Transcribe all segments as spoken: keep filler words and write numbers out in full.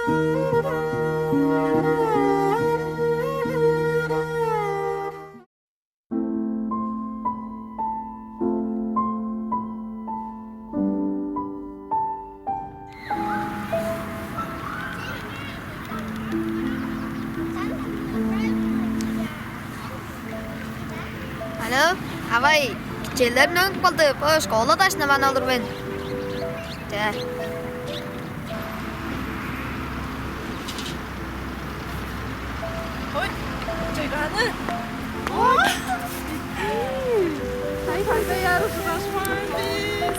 Алло, авай, челер мөңүп калды, бо школа дашнаваан олур мен. Че. Ой, чайганы. Ой. Ай, кайда ярышмашмаан бис.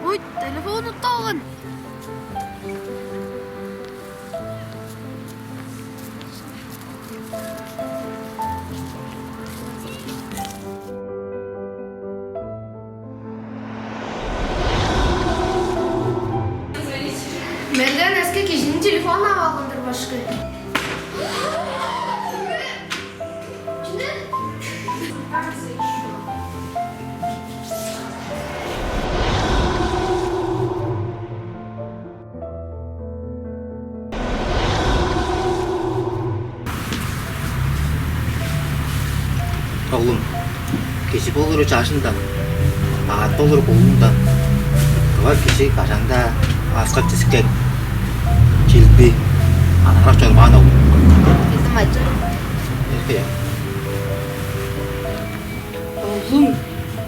Ой, телефон утталган. Менден эски кижиниң телефонун ап алган-дыр башкы. Оглум, кижи болуру чажындан, аът болуру кулундан, кыва кижи кажан-даа аскак-чискек, чилби, анарак чорбаан ол. Билдим, ачы. Эрте. Оглум,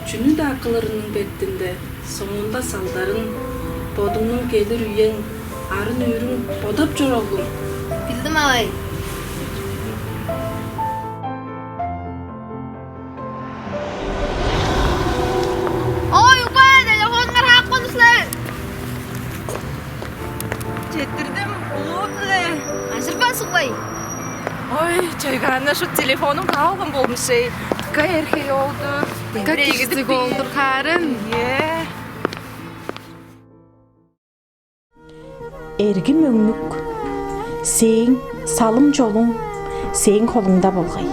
чүнү-даа кылырының бетинде, соонда салдарын, бодуңнуң келир үең, арын-нүүрүң бодап чор, оглум. Билдим, авай. Ой, угбай, телефонуңар хаапкан силер. Четтирдим, улуу-биле. Ажырбас, угбай. Ой, чайгааннар, шу телефонум каалган болмушей. Дыка эрхей олдур. Дыка кижизиг олдур хаарын. Е. Эргим өңнүк, сээң салым-чолуң сээң холуңда болгай.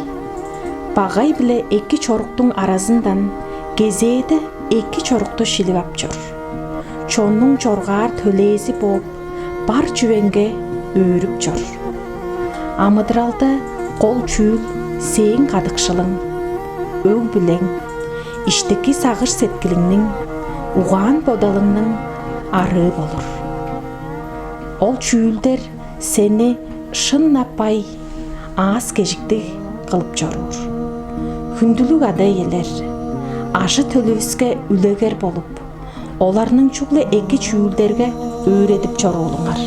Багай биле эки чоруктуң аразындан кезээде эки чорукту шилип ап чор. Чоннуң чоргаар төлээзи бооп, бар чүвеңге өөрүп чор. Амыдыралда кол чүүл сээң кадыкшылың, өг-бүлең, иштики сагыш-сеткилиңниң, угаан-бодалыңның арыы болур. Ол чүүлдер сени шын-на бай, аас-кежиктиг кылып чоруур. Хүндүлүг ада-иелер, ажы-төлүвүске үлегер болуп, оларның чүгле эки чүүлдерге өөредип чоруулуңар.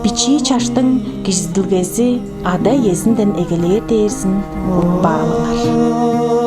Бичии чаштың кижизидилгези ада-иезинден эгелээр дээрзин утпаалыңар.